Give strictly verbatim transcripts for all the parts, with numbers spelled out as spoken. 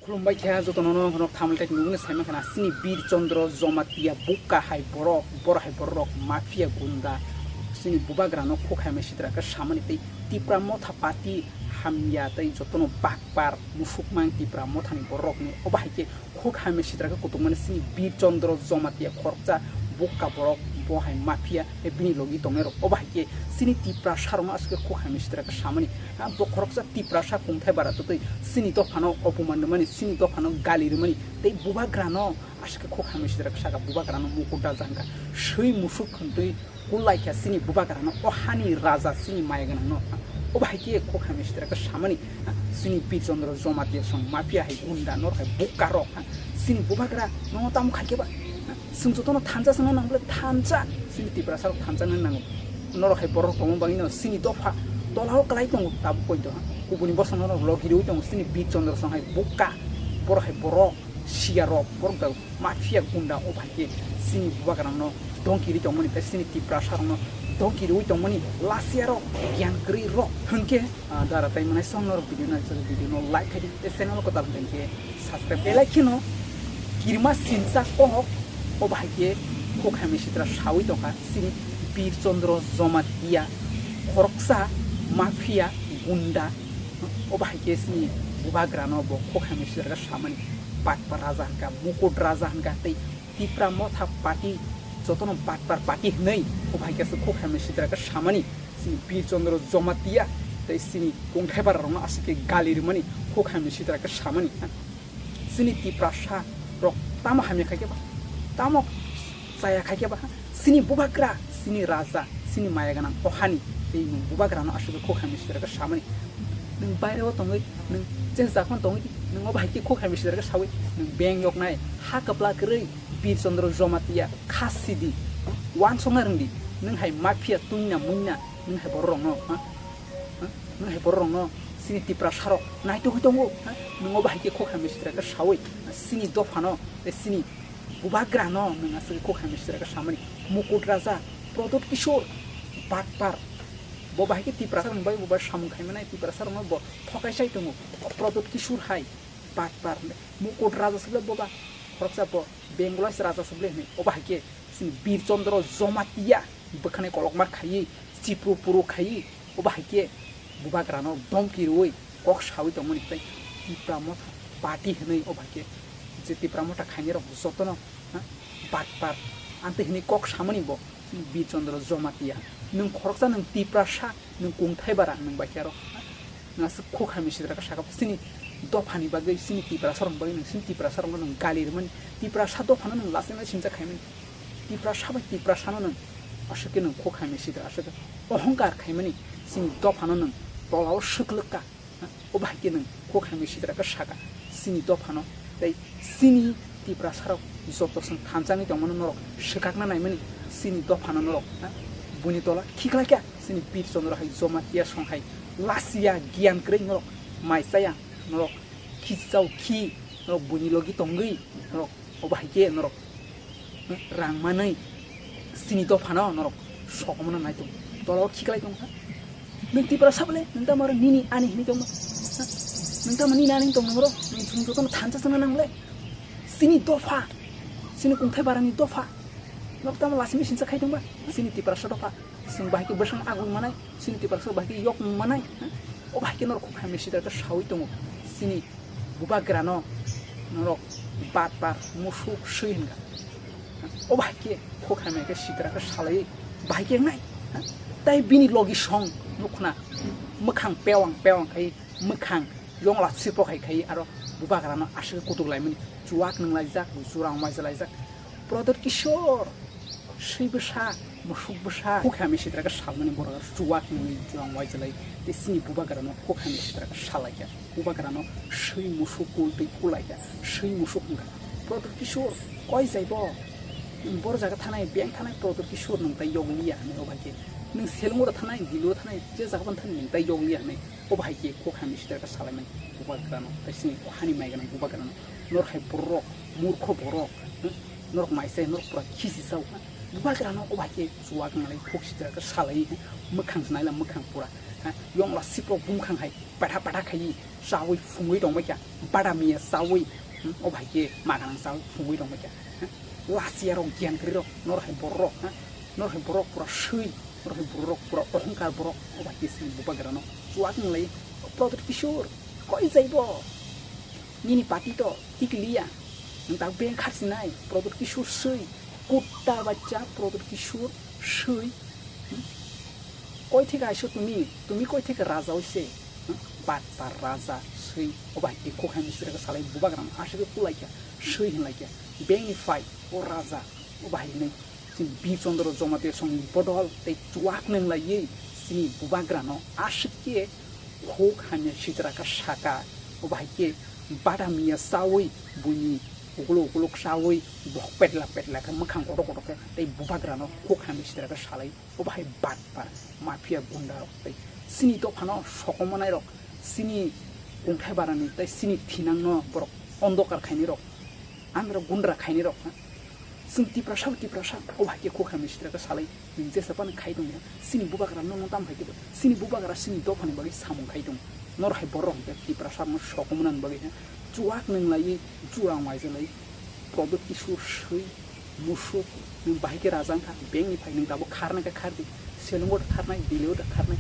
Khulumbai kha jotono, no, no, thamle tai nugune saima khana, sini Bir Chandra Jamatia bukka hai borok, bor hai borok, mafia gunda, sini bubagrano khok hamya sitra khe samani tei Tipra Motha Party hamya tei jotono bakpar musukmang Tipra Mothani borokni obo hai khe khok hamya sitra khe kutukmani sini Bir Chandra Jamatia khoroksa bukka borok bo hai mafia tei bini logi tongnai rok obo hai khe sini Tiprasa rokno aswk khe khok hamya sitra khe samani. Ha, bo khoroksa Tiprasa kungthai bara twtwi sini dophano opoman rwmani, sini dophano gali rwmani tei bubagrano aswk khe khok hamya sitra khe saka bubagrano mukur da jangkha swi musuk hwntwi kullaikha sini bubagrano, o hani raja sini maya gwnangno. Obo hai khe khok hamya sitra khe samani, ha, sini Bir Chandra Jamatia song mafia hai gunda nor hai bukka rok, ha, sini bubagra no tamo khai khe ba, ha, swng jotono thansa swngna nang bole thansa, sini Tiprasa rok thansa nang nango. Norok hai borok tongma bagwi no sini dopha tolao kwlai tongo tabuk poito, ha, kubuni bosong norok logi rwi tongo sini Bir Chandra song hai bukka borok hai borok. Siya rok borok da mafia gunda obo hai khe sini bubagrano dongki ri tongmani tei sini Tiprasa rokno dongki riwi tongmani lasia rok giyan kwrwi rok hwnkhe, ah, dara tai manai song norok video no video no like khai di tei channel ko dal hwnkhe subscribe belai kheno kirma sinsa kohok obo hai khe khok hamya sitra sawi tongkha sini Bir Chandra Jamatia khoroksa mafia gunda. Obo hai khe sini bubagrano bo khok hamya sitra khe samani bakpar raja hwnka, mukut raja hwnka tei Tipra Motha Party jotono bakpar party hwnwi obo hai khe khok hamya sitra khe samani sini Bir Chandra Jamatia tei sini kungthai bara rokno aswk khe gali rwmani khok hamya sitra khe samani. Sini Tiprasa rok tamo hamya khai khe ba, tamo chaya khai khe ba, sini bubagra, sini raja, sini maya gwnang o hani tei nwng bubagrano aswk khe khok hamya sitra khe samani. Nwng baire o tongwi, nwng je jakhon tongwi, nwng obo hai khe khok hamya sitra khe sawi, nwng beng yoknai, ha kwpla kwrwi, Bir Chandra Jamatia, kha sidi, uansukna rwngdi, nwng hai mafia tuina muina, nwng hai borok rokno, ha? Ha? Nwng hai borok rokno sini Tiprasa rok naitugwi tongo, ha? Nwng obo hai khe khok hamya sitra khe sawi, sini dophano, tei sini bubagrano nwng aswk khe khok hamya sitra khe samani. Mukut Raja, Pradyot Kishore, bakpar. Bo bahai khe Tiprasa rok bai bo bai samung khai manai, Tiprasa rokno bo thokai sai tongo. Pradyot Kishore hai bakpar. Mukut Raja se bole bo ba, khoroksa bo Bengalais Raja se bole hwnwi. Obo hai khe sini Bir Chandra Jamatia bwkhani kolokma khaiwi, chipru puru khaiwi, obo hai khe bubagrano domki rwui kok sawi tongmani tei Tipra Motha Party hwnwi obo hai khe je Tipra Motha khainai rok jotono, ha, bakpar amtwi hwnwi kok samani bo Bir Chandra Jamatia. Nwng khoroksa, nwng Tiprasa, nwng kungthai bara, nwng bai khe aro, ha, nwng aswk khok hamya sitra khe saka sini dophani bagwi sini Tiprasa rokni bagwi nwng sini Tiprasa rokno nwng gali rwmani, Tiprasa dophano nwng lachaina sincha khaimani. Tiprasa bai Tiprasano nwng aswk khe nwng khok hamya sitra aswk khe ohongkar khaimani sini dophano nwng tolao swklwk kha. Obo hai khe nwng khok hamya sitra khe saka sini dophano tei sini Tiprasa rok joto swng thansa wngwi tongmano norok swkakna naimani sini dophano norok, ha, buini tola khiklai kha sini Bir Chandra hai Jamatia song hai lachiya giyan kwrwi norok mai chaya norok khichao khi norok buini logi tongwi norok obo hai khe norok rang manwi sini dophano norok sokomno nai tongo. Tolao khiklai tongkha. Nwng Tiprasa bole, nwng tamo oro nini ani hini tongma? Ha? Nwng tamo nini ani tong noro? Nwng chwng jotono thansa chwngna nang bole? Sini dopha, sini kungthai barani dopha. Nok tamo lasimi sinsa khai tongba? Sini Tiprasa dopha. Chwng bahai khe bwsang agwi manai, sini Tiprasa bahai khe yok manai. Ha? O bahai khe norok khok hamya sitra khe sawi tongo. Sini bubagrano norok batpar musuk swi hwnka. Obo hai khe khok hamya khe sitra khe salai bahai khe wngnai. Tei bini logi song nukhna mwkhang pewang pewang khai mwkhang yongla sipok hai khai aro bubagrano aswk kutuk laimani chuwak nwng laijak jurang maija laijak. Pradyot Kishore swi bwsa musuk bwsa khok hamya sitra khe salmani borok chuwak nwngwi jurang maija lai tei sini bubagrano khok hamya sitra khe salai khe. Bubagrano swi musuk kul tei kulai kha, swi musuk wngkha. Pradyot Kishore, koi jai bo? Nwng bor jaga thanai, beng thanai, Pradyot Kishore nwng tai yog liya hinwi o bai khe. Nwng selungo thanai, dilo thanai, je jaga bo thanai nwng tai yog liya hinwi. O bai khe khok hamya sitra khe salaimani bubagrano, tei sini hani mai gwnang bubagrano. Nor hai borok, murkho borok, hmm? Norok mai sai, norok pura khisi sao. Bubagrano o bai khe chuwak nalai, khok sitra khe salai, mwkhang se naila mwkhang pura. Ha, yongla sipro bumkhang hai, patha patha khai, chawi phungwi tongbai kha, bada miya chawi, hmm, o bahai khe maganang chawi phungwi tongbai kha. Ha, lasiya rok, gyan kwrwi rok, nor hai borok rok, ha, nor hai borok pura swi, nor hai borok pura ohongkar borok, o bahai khe sini bubagra no chuak nang lai, Pradyut Kishore, koi jaibo? Nini party to tikliya, nwng tak beng kharsinai, Pradyut Kishore swi, kutta bachcha Pradyut Kishore swi, hmm? Koi theke aiso tumi, tumi koi theke raja oise, hmm? Batpar raja swi, o bahai khe khok hamya sitra khe salai bubagra no aswk khe kulai kha, swi hinlai kha, beng ni phai o raja, o bahai hinwi. Chini Bir Chandra Jamatia songni bodol tei chuak nang laiwi chini bubagra no aswk khe khok hamya sitra khe saka, o bahai khe bada miya chawi buini ukuluk ukuluk chawi bok petla petla khe mwkhang kotor kotor khe tei bubagra no khok hamya sitra khe salai, o bahai batpar mafia gunda rok tei chini dophano sokomornai rok, chini kungthai barani tei chini thinang no borok ondokar khainai rok. Amrok gundra khainai rok, ha? Chwng Tiprasa, Tiprasa, o bahai khe khok hamya sitra khe salai, nwng jesa phano khai tong ya. Chini bubagra no, no tam khai khe, chini bubagra chini dophani bagwi samung khai tong. Nor hai borok hwnkhe Tiprasa no sokomornani bagwi, ha? Chuak nang laiwi, jurang waija lai, Pradyut Kishore swi, musuk, nwng bahai khe raja wngkha, beng ni phai nwng tabuk kharnai khe khardi, Selongo da kharnai, Delhi o da kharnai,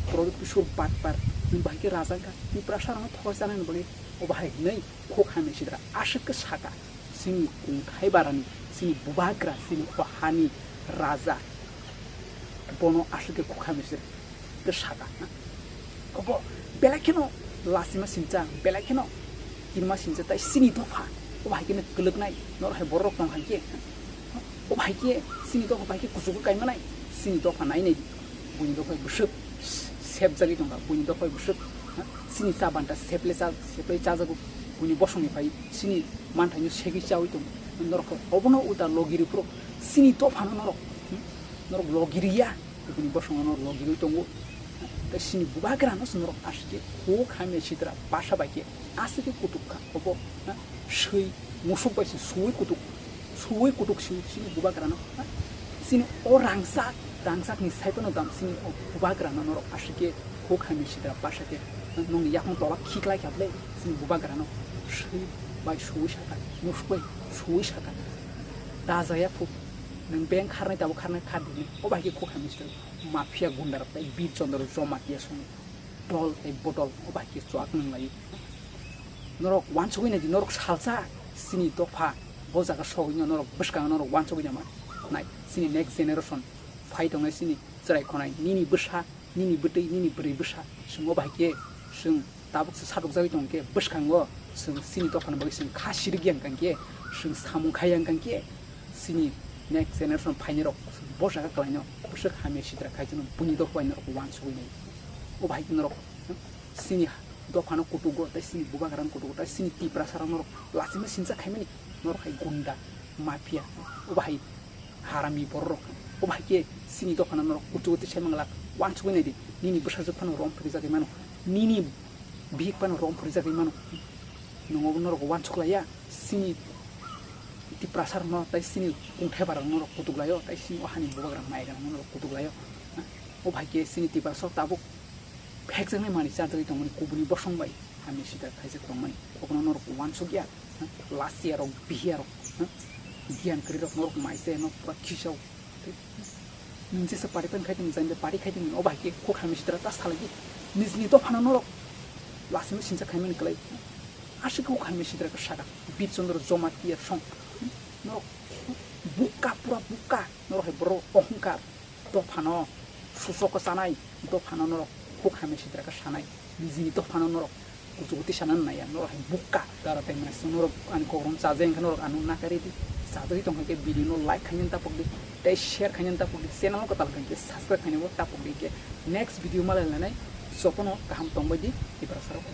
Pradyut Kishore batpar, nwng bahai khe raja wngkha, Tiprasa rokno thoka chanani bagwi, o bahai hinwi khok hamya sitra aswk khe saka, chini kungthai barani, chini bubagra, chini o hani raja, bono aswk khe khok hamya sitra khe saka, na? Obo belai kheno lasima sincha, belai kheno kirima sincha, tai chini dopha, o bahai kheno kwlwknai, nor hai borok tong hai khe, o bahai khe chini dopha bahai khe kuchugo kaimanai, chini dopha nainai di, buini dopha bwswk sep jagwi tongkha, buini dopha bwswk, ha? Chini cha banta seple cha, seple chajago, buini bosongni phai chini manthaino segwi chawi tongo. Norok khe obono ulta logiri phuru chini dophano norok, hmm? Norok logiriya, buini bosongo norok logirwi tongo. Tei chini bubagrano se norok aswk khe khok hamya sitra basa bai khe aswk khe kutuk kha. Obo, ha? Swi musuk bai se suwi kutuk, suwi kutuk si chini bubagrano, ha? Chini o rangchak, rangchakni saiphano dam chini o bubagrano norok aswk khe khok hamya sitra basa khe nongni yakung tola khiklai kha ble chini bubagrano swi bai suwi saka, musuk bai suwi saka. Da jaya phuk, nwng beng kharnai tabuk kharnai kha dini, o bahai khe khok hamya sitra mafia gunda rok tei Bir Chandra Jamatia songni dol tei bodol o bahai khe chuak nang lai. Norok wansugwi nai di, norok salsa chini dopha bo jaga sogwino norok bwskango norok wansugwi nai ma nai. Chini next generation phai tongnai chini chwrai khonai, nini bwsa, nini bwtwi, nini bwrwi bwsa, chwng o bahai khe chwng tabuk se satok jagwi tong khe bwskango chwng chini dophani bagwi chwng kha sirikya wngkha khe, chwng samung khaiya wngkha khe, chini next generation phainai rok bo jaga kwlaino bwswk hamya sitra khai chwng buini dopha bai norok wansugwi nai. O bahai khe norok chini dophano kutugo tei chini bubagrano kutugo tei chini Tiprasa rok norok lachima sincha khaimani norok hai gunda mafia o bahai harami borok rok o bahai khe chini dophano norok kutugo tei saimang lak wansugwi nai di nini bwsajwk phano rom phuri jagwi mano nini bihik phano rom phuri jagwi mano nwng obo norok wansuk laiya chini Tiprasa rokno tei chini kungthai bara rok norok kutuk laio tei chini o hani bubagra maigra rok norok kutuk laio o bahai khe chini Tiprasa rok tabuk phekjaknai manwi chajagwi tongmani kubuni bosong bai hamya sitra khaijak tongmani obono norok wansukya lasiya rok bihiya rok giyan kwrwi rok norok maisa no pura khisao nwng jesa party pan khai tong jani party khai tong o bahai khe khok hamya sitra ta salai di nijini dophano norok lasima sinsa khaimani kwlai aswk khok hamya sitra khe saka Bir Chandra Jamatia song norok bukka pura bukka norok hai borok ohongkar dophano suchoko chanai dophano norok khok hamya sitra khe sanai nijini dophano norok kuchugo twi sana naiya norok hai bukka dara tei mwnai norok ani kokrom chaje wngkha norok ano nakari di chajagwi tongkha khe video no like khaina tapok di tei share khaina tapok di channel no kwtal khaina subscribe khaina bo tapok di khe next video malai lanai jotono kaham tongbai di Tiprasa rok.